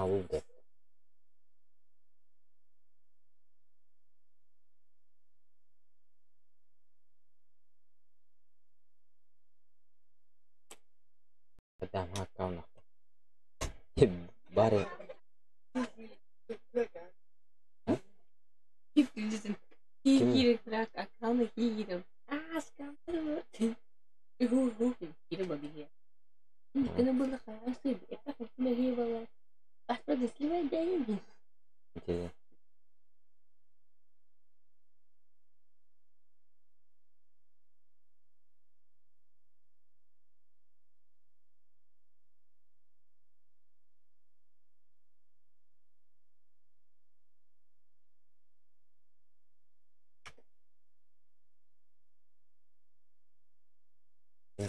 Аул да. Аккаунт. Баре. Ити.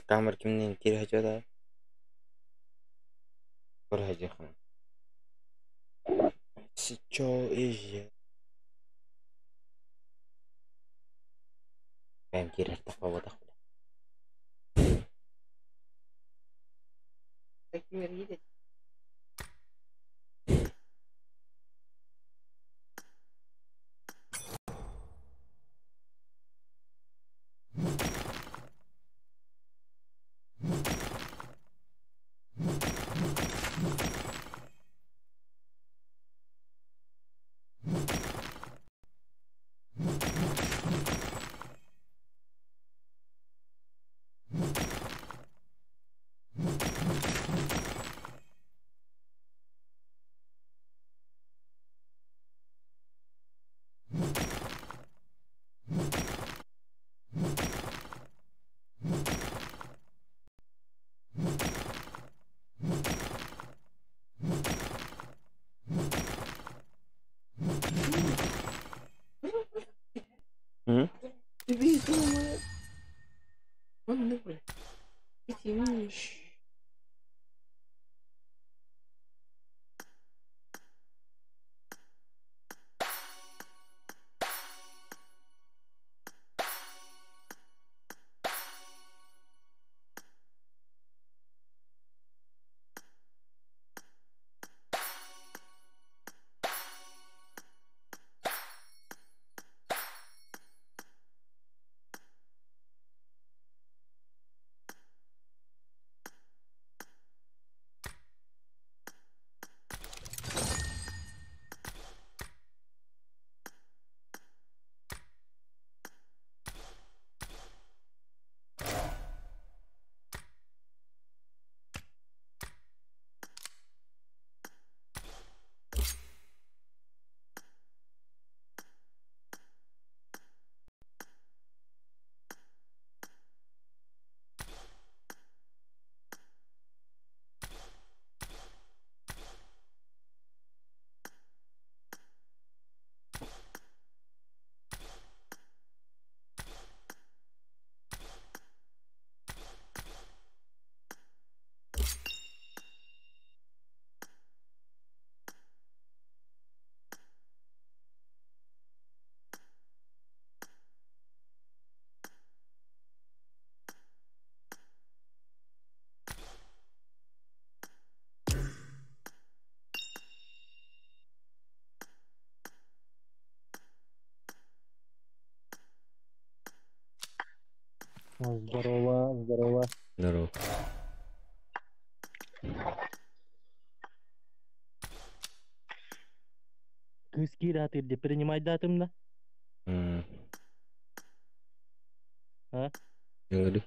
Камер кимнин кире хачада. Кор хача. Сичо ije. Бэм кирер тахпабатах. Здорово, здорово. Здорово. Кыз киирэ ты принимай датымна? А? Говори.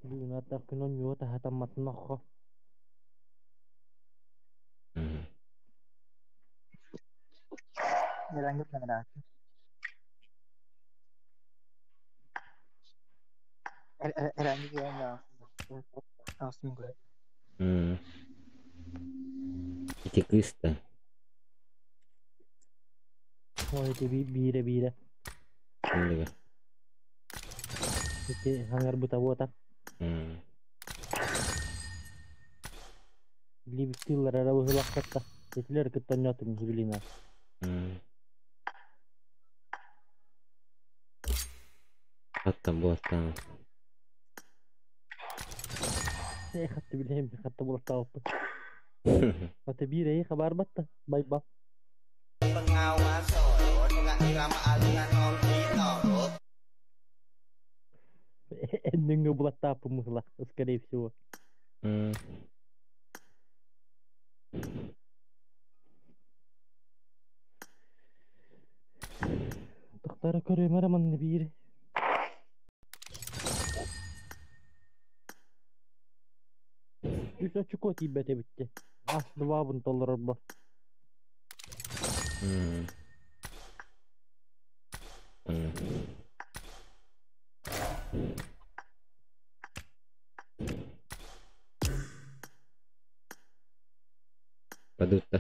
Бүгүн аттах күнөн юота хатамматын оххо. Ити кыста. Ой, ити бире бире. Кимдигэ? Ити хаңар бута буота. Либиктиллар ара быһылахтатта. Этилер кыттан ньотум хибилина. Хаттан буолтаан. Хатты билэм, хатты булаттаабыппыт. Хатты биир эйи хабар батта. Байба. Эннүҥҥэ булаттааппын мыһыла, скорее всего. Тохтара көрүмэр манна биир. Үс очко тиийбэт эбитти. Ас двабын толорорбо. Падутта.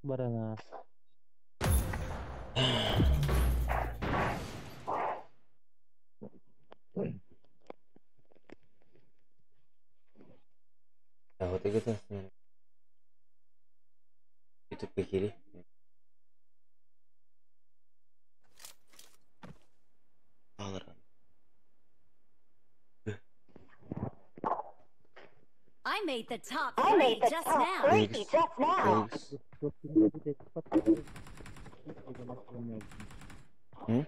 Барана. А вот это YouTube кири. Алар. I made the top three just now. X. М?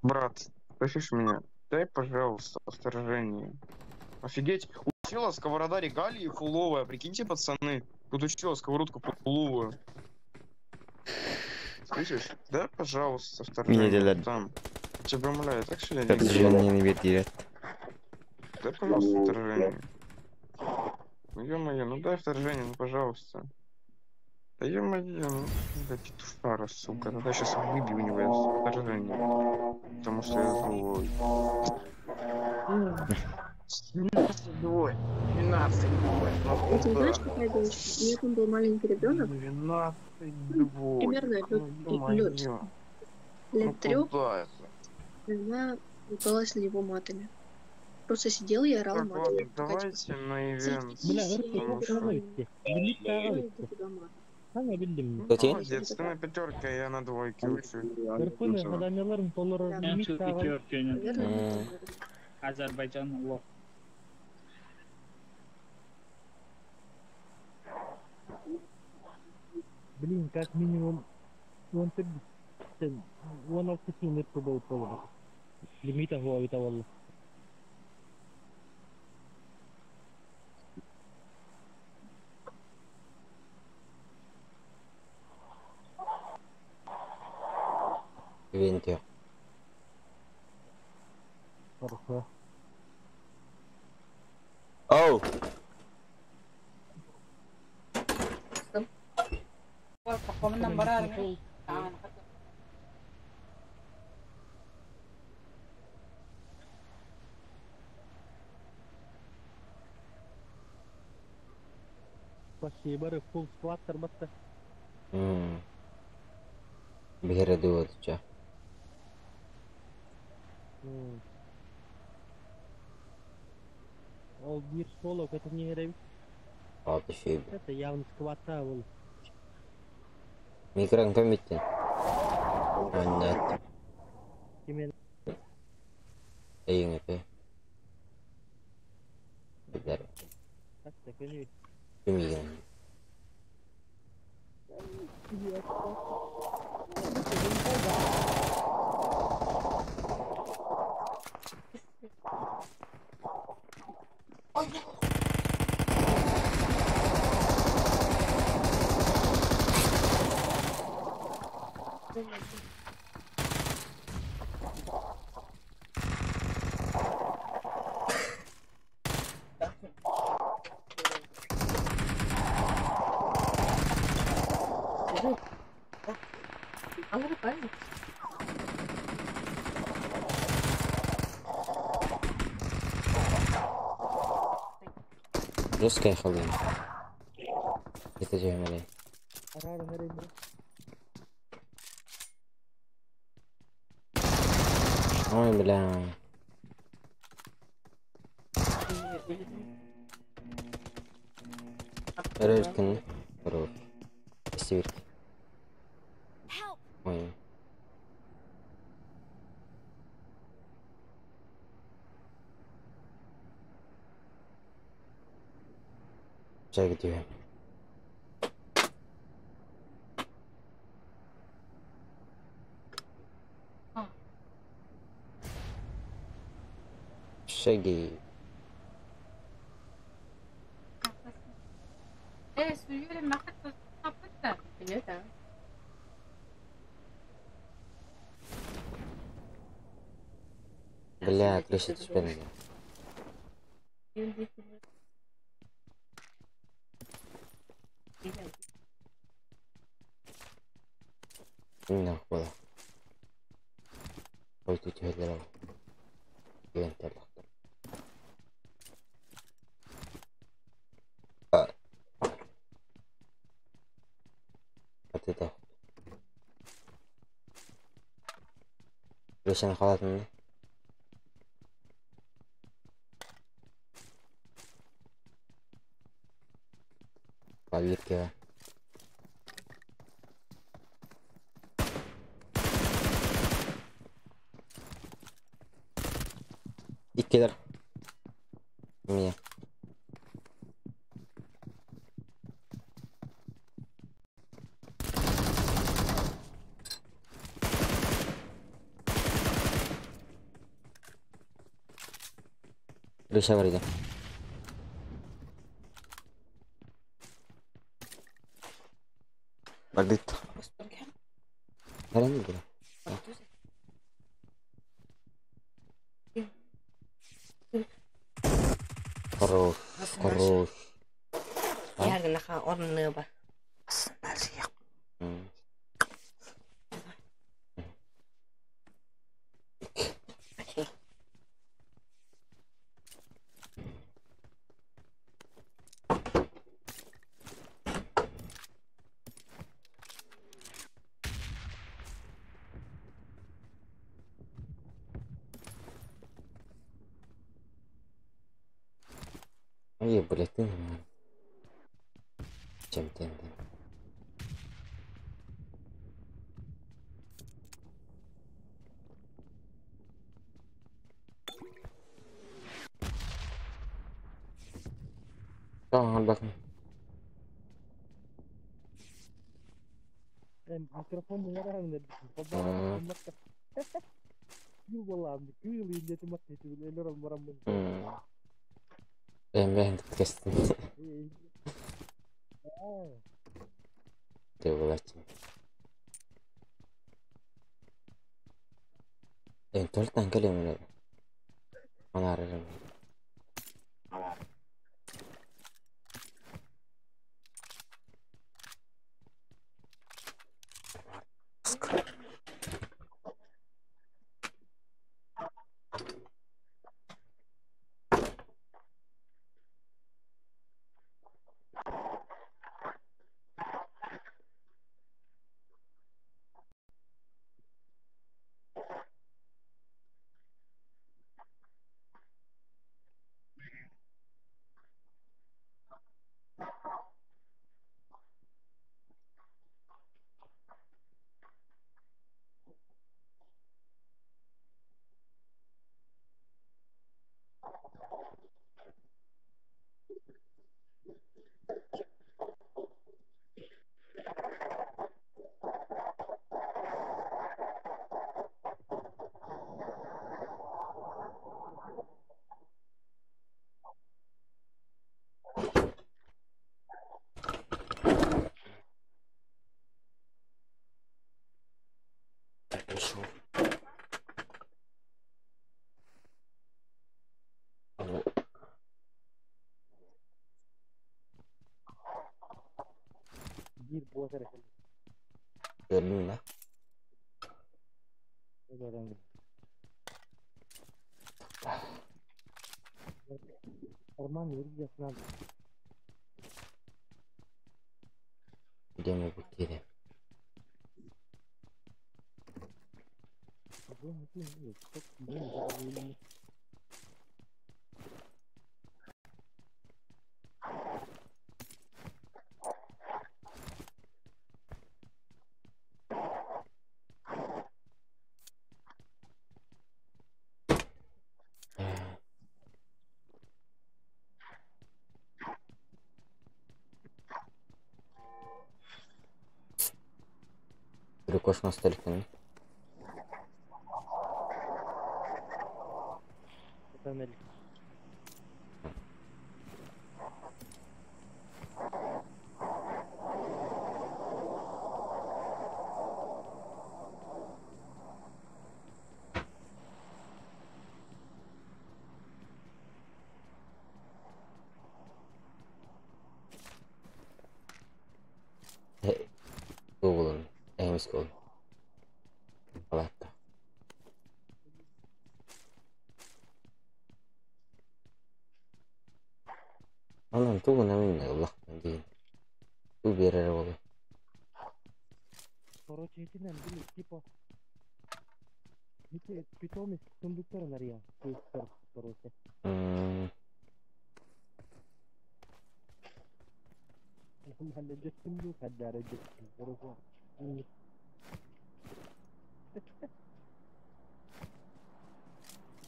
Брат, слышишь меня? Дай, пожалуйста, вторжение. Офигеть, учила сковорода регалии фуловая, прикиньте, пацаны. Тут учила сковородку фуловую. Слышишь? Дай, пожалуйста, вторжение. Мне Там. Я тебя умоляю, так что ли? не Вторжение не верит. Дай, пожалуйста, вторжение. Ну ё-моё, ну дай вторжение, ну пожалуйста. Да ё-моё, ну, да петушара, сука. Тогда сейчас выбью у него вторжение. Потому что я злой. 17 двое. 12 двое. Ну Ты знаешь, куда? какая девочка? У нее там был маленький ребенок, 12 двое. примерно Ну лет, ё-моё. Ну лет 3, куда это? и она ругалась на него матами. Просто сидела и орала Так, матами. ладно, Такая, типа, давайте на ивент. Бля, Потому ырты что... битти. Лимит тааҕа битти. Хаҥа билдим. Ну, Кстати? молодец, ты на пятерке, а я на двойке учусь. Ырпыны хаданяларын толорор Да. лимит тааҕа. Наверное, М. Азербайджан лох. Блин, как минимум он он алтысын ырпы болуп толорор. Лимит ахуа бит авалла. Ивент yok. Хорошо. Оу! Почти бары фулл склад тарбатта. Биһире дуотча. Ол бир соло это не эребит. Алты шөйб. Это явно сквата был. Микрон көмүттен. Аннат. Кимен Эйиң эпе. Билер. так так не Көмиген. Русская халын. Это же Арар эребит. Ой, бля. Өрөскүн. Көрөр. Сибирк. Чэ, Cheguei. Бля, крыша түспэн. Нахуй. Ой, тут түһэллэр Диэн тэллэхтэр. Атыта. Крышаны халатынны. Поверьте. Иккилэр. Мия. Крыша бар иде. Бардит. Харан иде. Хорош, хорош. М. Ой, блядь, ты не Чем ты? Tamam bakın. Микрофон Ben kestim. Девлачи. Толтан кэлем Анарым. Так, пришел. Алло. Биир буолар этэ. Көрүнүү la. Орман юридиясынан Идем букире. Прикош столикын. Тоннель. Google'un Amy School. Alakka. Онон тугун эмин улахан диин. Туу биэрэр буолуо. Короче, итинэн били типа ити питомец сундуктарын арыйан кыыстар, короче. Ханна дьэттим дуу, хаддаара дьэттим. Короче,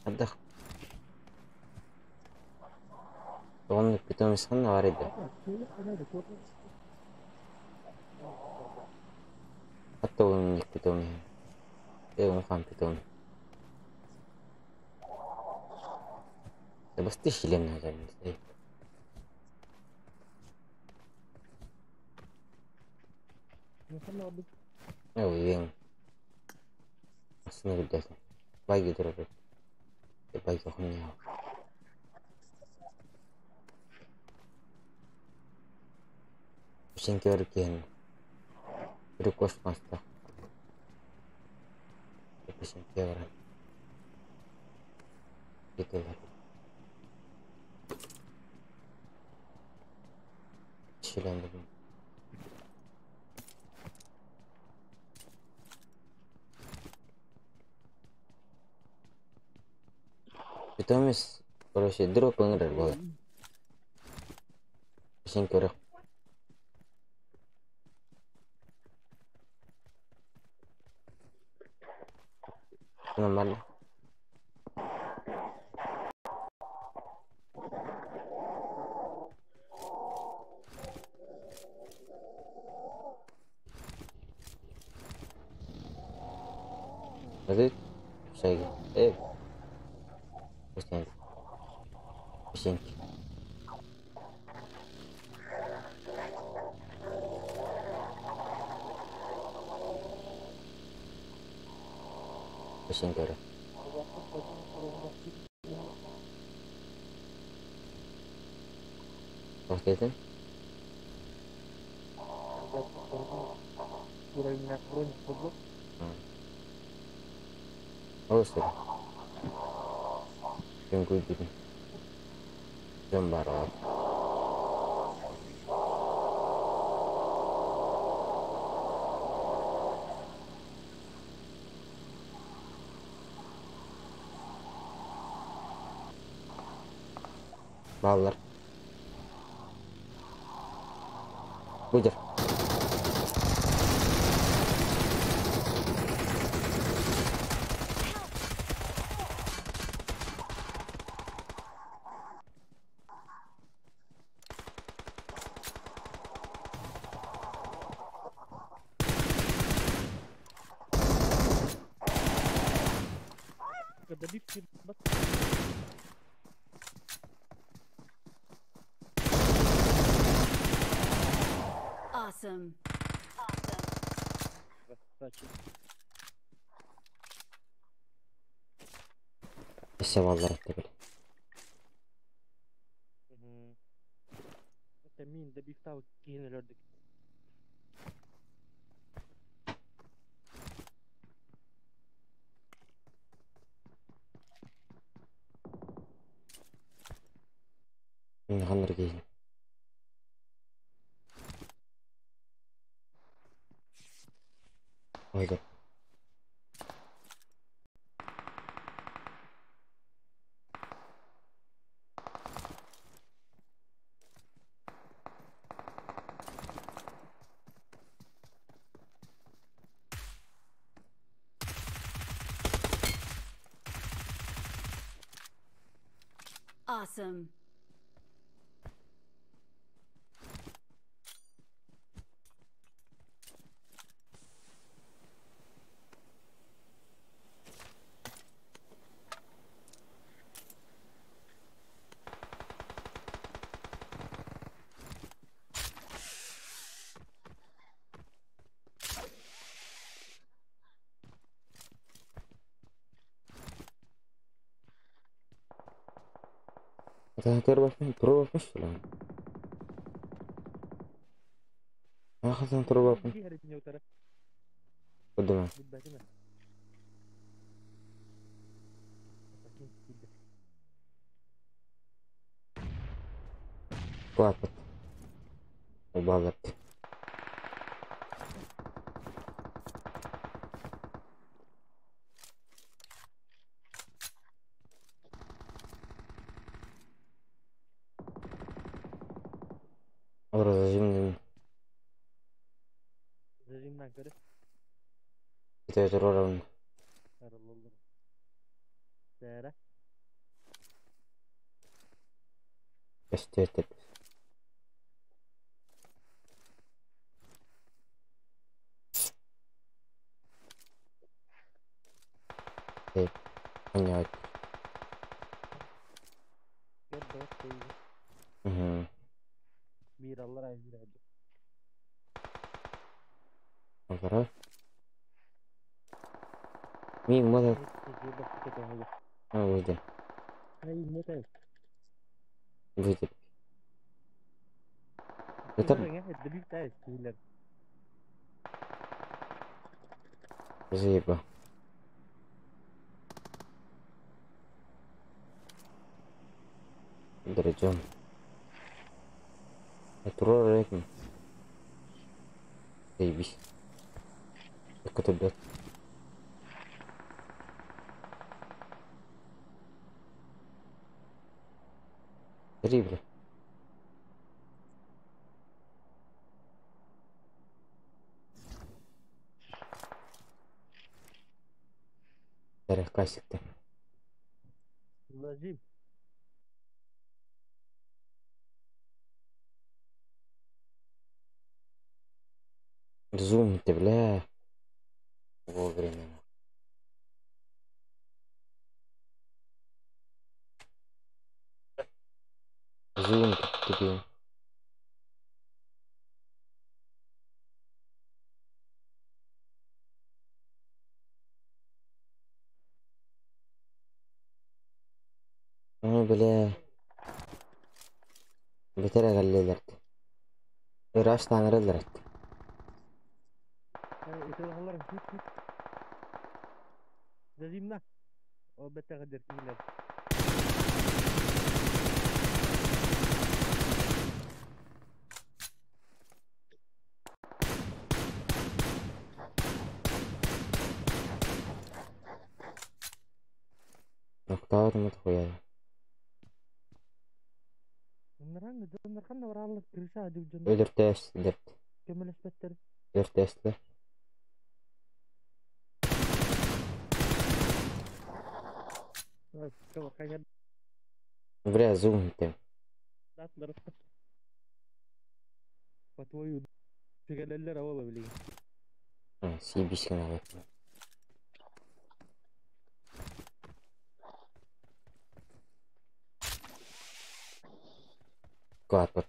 Хайдах оннук питомец ханна баар эбит? Хатта оннук питомец. Улахан питомец. Басты шлем надо. Ой, Асны гүлдәсен. Бай гидро. Бай хуйня. Пешенке Прикош маста. Пешенке баран. Кетелер. Шилендім. Питомец, короче, дроп ыҥырар буолар. Пешенке көрөх. Нормально. Азы шайга. Пешенке. Пешенке. Пешенке көрө. Туох диэтин? Олус Күн Дьон баар ол. Бааллар. Выдер. Добивки. Awesome. Красавчик. Өссө бааллар этте били. Это мин добивтау киһин өлөрдүк. Ханнар киһин. Ойда. Awesome. Турбаппын что ли? Хатан турбаппын. Кудума. Куаппыт. Убалларт. Разозимный. Это Көстүөтеп. Понятно. Угу. Ага. Ми модел. А, выйди. Выйди. Это... Заеба. Дорожом. Турар Заебись. Так это, блядь. Три, бля. Касик-то. Ложи. Зум ты, бля. Вовремя. Зум ты, Ну, бля. Бетер Ыраас таҥараллар. Ноктаатым хуя. Өлөртөөс дерт. Өлөртөөслөр. Бля, зум ты. Съебись канал. Кварпат.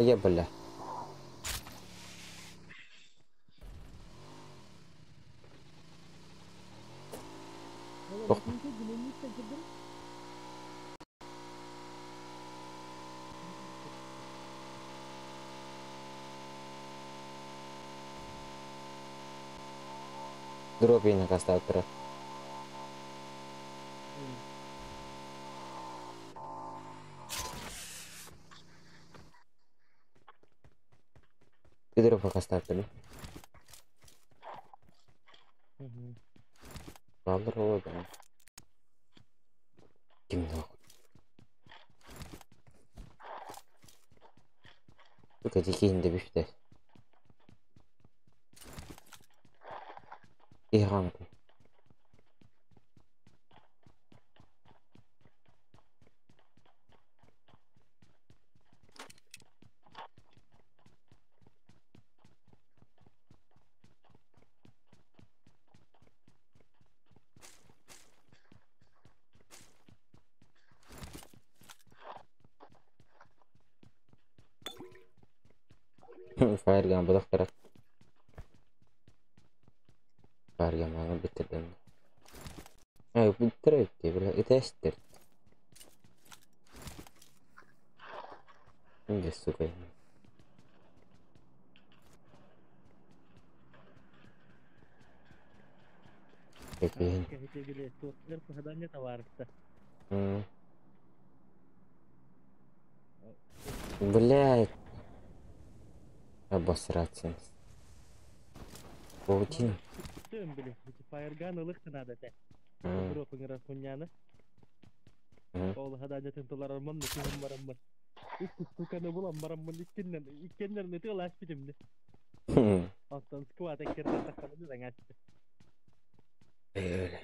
Я, бля. Дропина кастаттыра. Дропа кастаттыра. Балдыр да. Ким нахуй? Сука, дикий бифте. Игранку. Фаерган бодохторо. Фаерган маҥан бүтэрдэн. Бүттэр эбит бля итээстэр. Где, сука? Какие? Блядь. Обосраться. Паутина. Фаерган ылык надо те. Дропыңыра хуняны. Ол хадаанятын туларарман нытыһым бараммын. Устуканы булан бараммын иккеннен иккеннер нытыал аспитимни. Оттон скват эккерден тахханы даҥааччы. Öyle.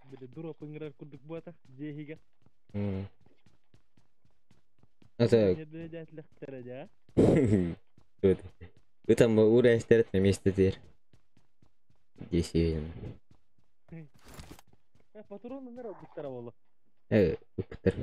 Били дроп ыҥырар курдук буотах дьиэһигэ. Это Дээтлэхтэрэ дьэ. Там ура на месте теперь. Здесь едем. Патрон ыҥырар буттара болу. Уптар.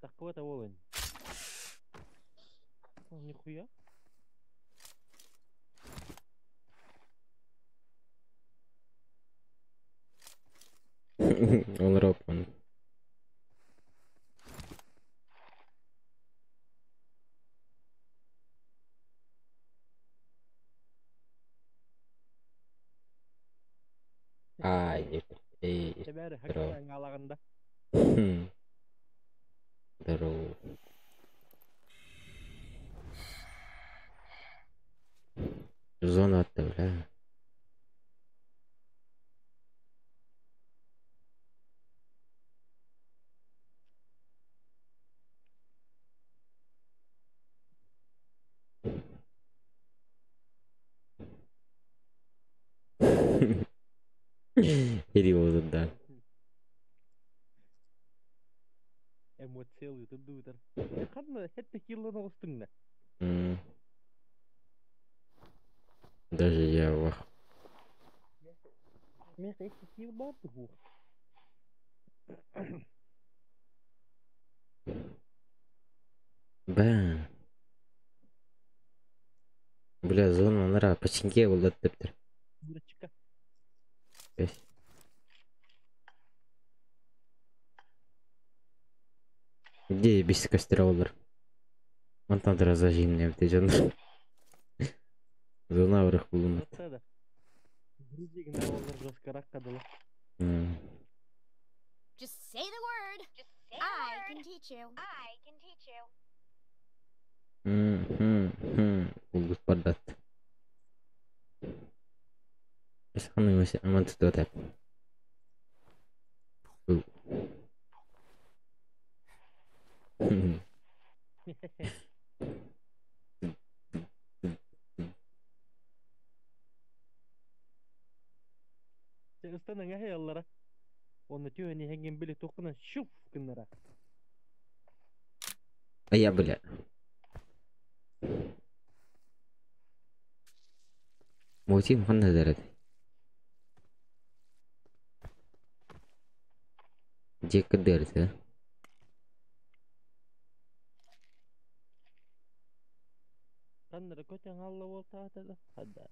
Такого-то волын. Нихуя. Он роб, он. Ай, эй, здорово. Здорово. Зону отправляю. Переводом, да. Эмоциялы тудуутар. Ханна хетте киллана остуңна. Даже я вах. Меха икки килл бар дух. Бэм. Бля, зона нара, починке был дептер. Дурачка. Где без костра олар? Мантан зажим не жаныр. Зона врах булун. Just say the word. Just say I can teach you. I can teach you. Улус бардат. Эсханы аман тутуотап. Ыстанаҥа хыйаллара. Онно түһэн иһэҥҥин били туоххунан шуф гыннара. А я, бля. Мотив ханна дәрәд. Дека дәрәд, Ханнара көтөн алла болтаата да. Хаддаат.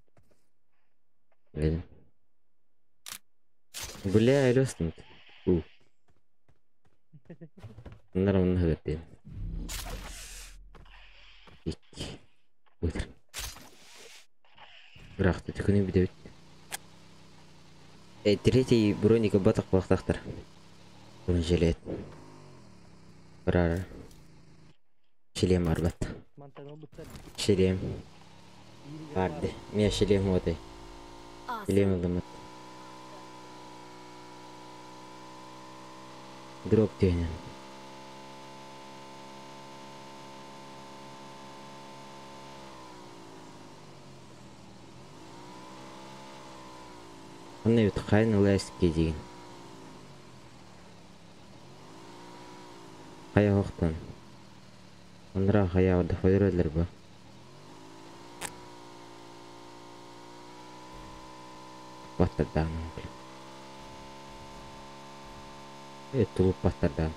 Бля, элөстүн. У. Нара онна хадаттын. Икки. Утр. Бірақ түкүнү бүтөбүт. Третий броника батақ бақтақтар. Бронежилет. Барар. Шлем арбат. Шлем. Барды. Мен шлем отой. Шлем ылымыт. Дроп түйінен. Онно бит хайын ылайске деген. Кая хоқтан. Анараа хайаабыт да фойроллар бу. Баттардаан тулуппаттардаан.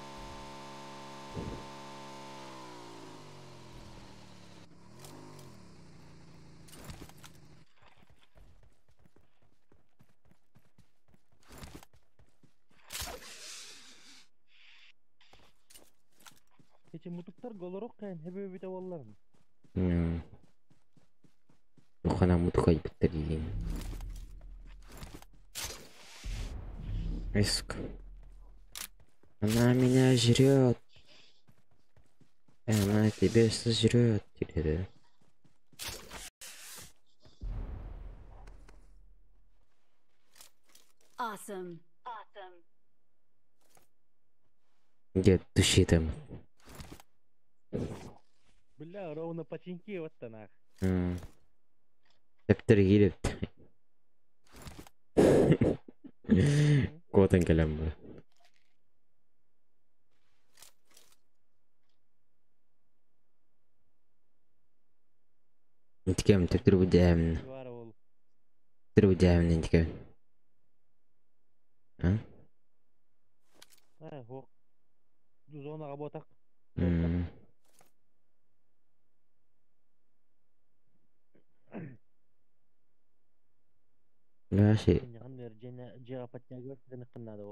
Эчи мутуктар голорок кайын хэбэ бүтэ болларын. Ухана мутук айбыттар диин. Риск. Она меня жрет. Она тебя сожрет теперь. Awesome. Где души там? Бля, ровно починки вот нах. Тептер кирип. Куотан кэлэн бу. Интикем тептер бу дээм. Бара ол. Тептер бу дээм интикем. А? А, хок. Зонага ботак. Вообще.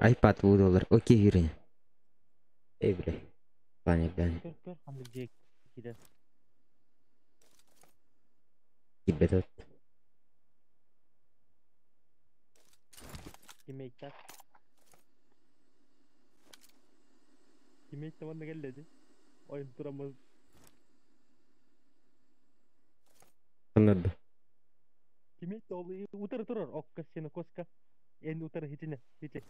iPad бу доллар. Окей, юрин. Эй, бля. Паня, бля. Көр көр ханнык же кире. Кибет. Тиммейттер. Тиммейт манна келледи. Ойын турамыз. Анады. Тиммейт ол утыр турар. Окка сені коска. Эн утыр хитине. Хити.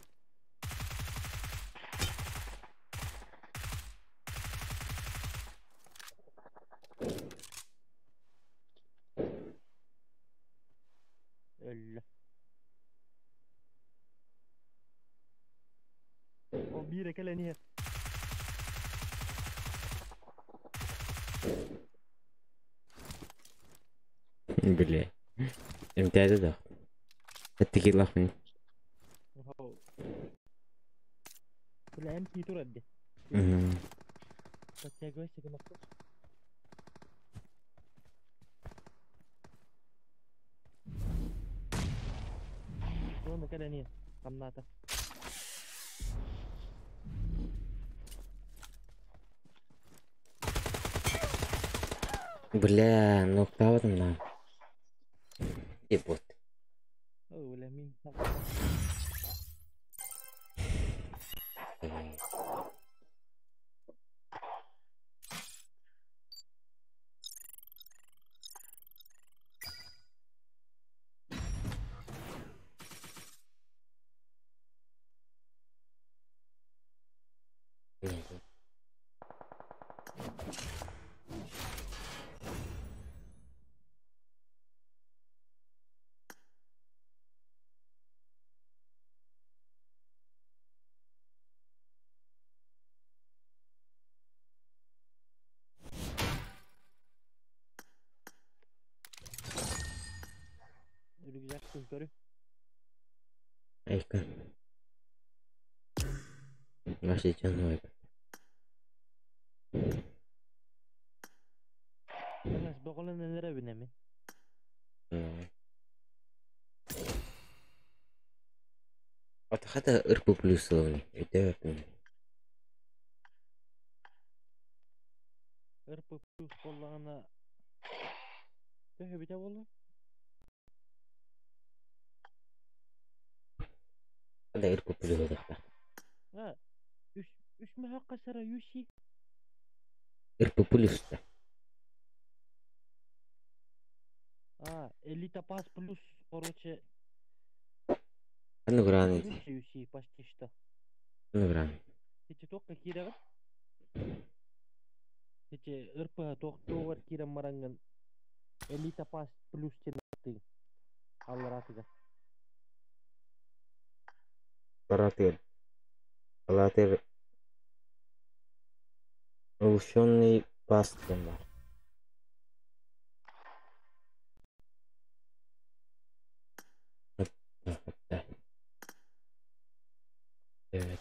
Өллө. Ол биир экелени. Бля. Имтяды да. Аттики лахмын. Бля, МК турар ди. Подтягивайся к нахуй. Оны кэлени. Камната. Бля, ну правда на. И вот. О, бля, мин. Рюкзак көрү. Айка. Вообще чё Нас боголан нелere бинеми. Хата РП плюс ловни. Это РП плюс боллагана. Төһө бите болду? Хата РП плюс да. А, үш үш мөһө касара юси. РП плюс да. А, Элита Пас плюс, короче, Ну грани. лучше юси почти что. Ну грани. Эти только кирегат. Эти РП тоқтоғар кирен маранган Элита Пас плюс тенаты. Алларатыга. Алатыр. Алатыр. Улучшенный Pass диэн баар. Evet.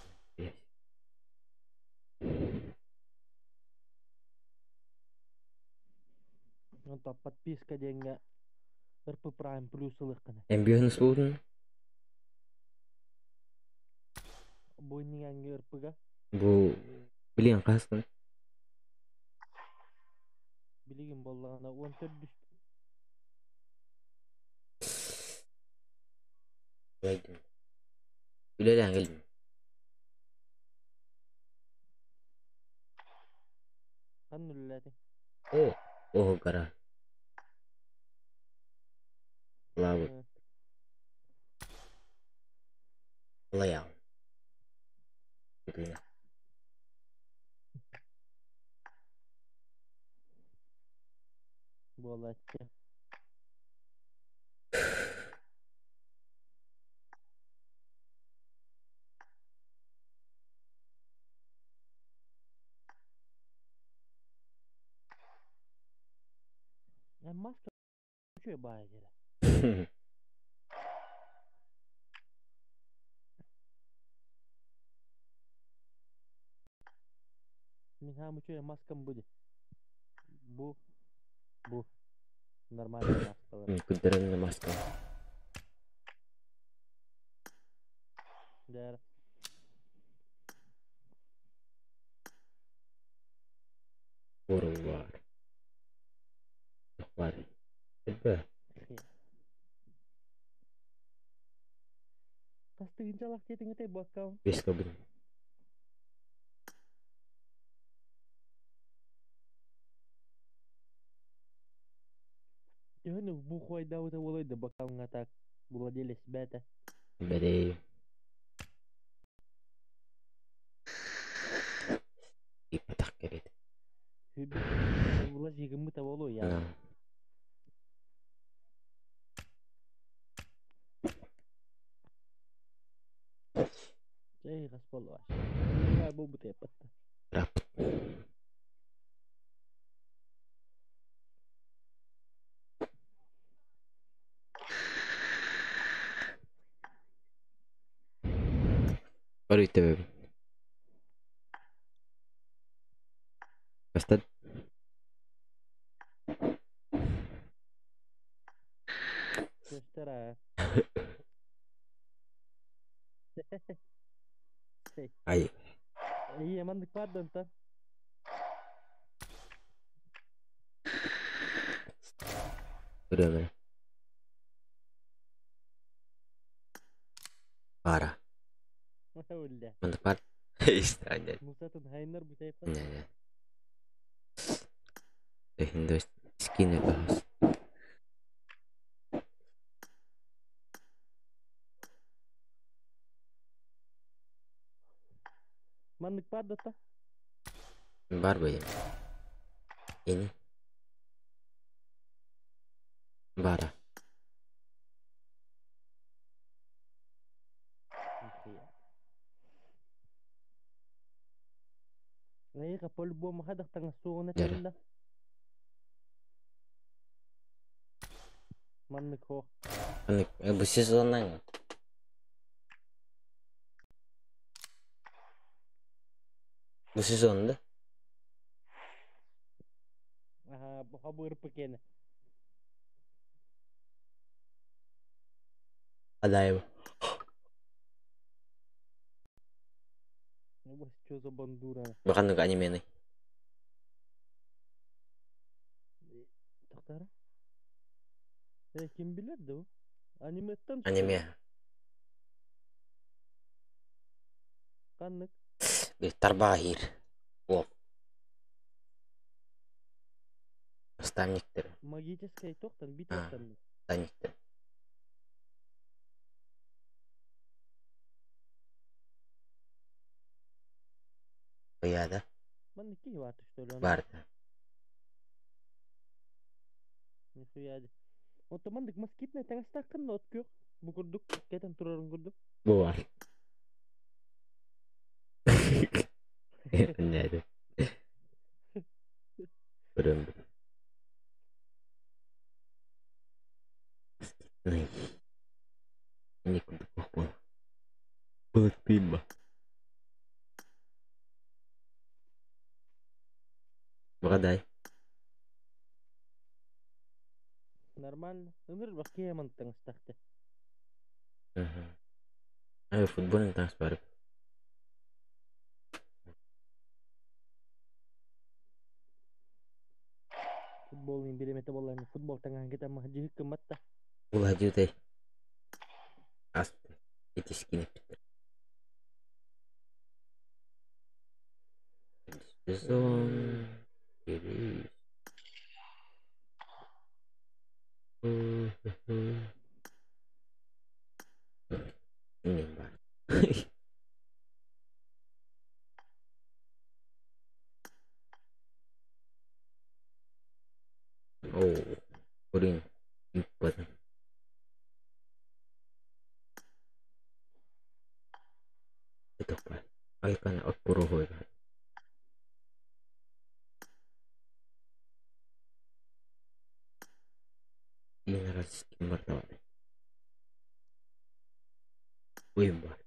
Онтон подписка диэҥҥэ РП Prime Plus ылыаххына. Эмбион услугун Бу инниҥҥэ РП-га бу билиэн хаһыскын билигин буоллаҕына 14 Байдым. Үлэлээн кэллим. Ханна үлэлээтиҥ? О, оһо гора. Лава. Лаял. Блин. Буолааччы. Эн маска үчүгэй баайа дьэрэ. Мин хаам үчүгэй маскам бу ди. Бу, бу. Нормальный маскалар. Күддэрэн маска. Дьэ. Орулар. Бар. Элбэ. Хас тыһыынчалаах диэтиҥ этэй бу аккаунт? Бес кабин. Төһөнү бу хуайдаабыта буолуой да бакалҥа так владелец бээтэ. Бэрэй. Иппатах кэрит. Влади гыммыта буолуой яа. Чэй хас буолла буолбут эппатта. Рап. Барыйта Бастад. Көстөр аа. Ай. Ийэ маннык баар да онтон. Көрөмөр. Бара. Үллэ. Маннык бар. Истранья. Мусатын хайнар бутайпа. Не. Эхиндо скин это. Маннык баар да та. Бар быйым. Ини. Бара. Эйиэхэ по-любому хайдах таҥас суоҕун Дьэрэ. этэбин да. Маннык суох. Маннык бу сезоннан Бу сезонда Аха, хабырпы киэнэ. Адаева. Ну, что за бандура? Бу ханнык анимены? Тохтара? Э, ким билэр да бу? Аниметтан Аниме. Ханнык? Тарбаахир. О. Наставниктер. Магическая тохтан, битваттан. Наставниктер. Ояда. Маннык киһи баата что ли? Барда. Нихуя. Онто маннык москитнай таҥастааххын от күөх. Бу курдук кэтэн турарын курдук. Бу бар. Неді. Баҕадай. Нормально. Ыныр баккия мантаҥастахта. Ай футбольный таҥас баар. Футбол бириэмэтэ буоллаҕына футбол таҥаһын кэтэн маһдьыһык гыммат да. Улаадьыытай. Ааспыт. Итискин эппиттэр. Сезон. Перейс. Иҥин баар. Оо, блин, ыыппатым. Тохпай. Айканы оппуруһуйга. Иинэрас ким бардавады. Уйун бар.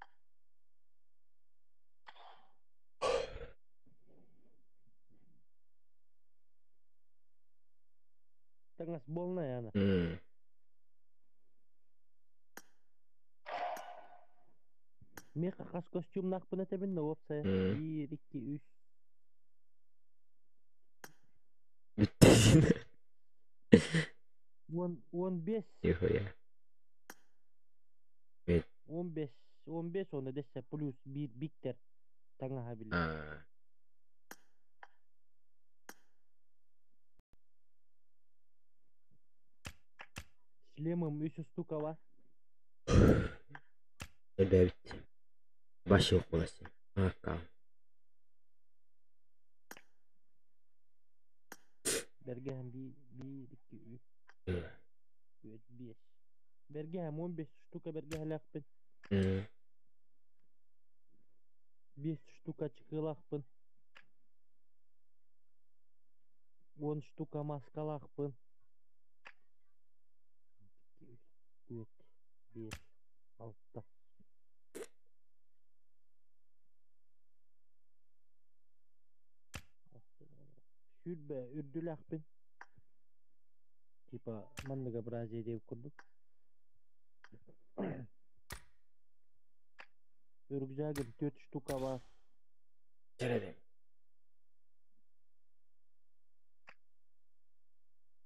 Таҥас буолна ана. Миэхэ хас костюмнаахпын этэбин да уопсайа. Биир, икки, үс. Бүттэ. 10, 15. Нихуя. 15, 15 уонна дэссе плюс биир биктер таҥаһа били. Аа. Шлемым үс штука бар. Эбэбит. Баш yok буласың. Аакка. Бэргэһэм биир, биир, икки, үс, түөрт, биэс. Бэргэһэм 15 штука бэргэһэлээхпин. 5 штука чыкыылаахпын. 10 штука маскалаахпын. Икки, үс, түөрт, биэс, алта. Сүүрбэ үрдүлээхпин. Типа многообразие диэбит курдук. Рюкзагым түөрт штука бар. Чэрэ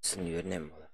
Син үөрнем була.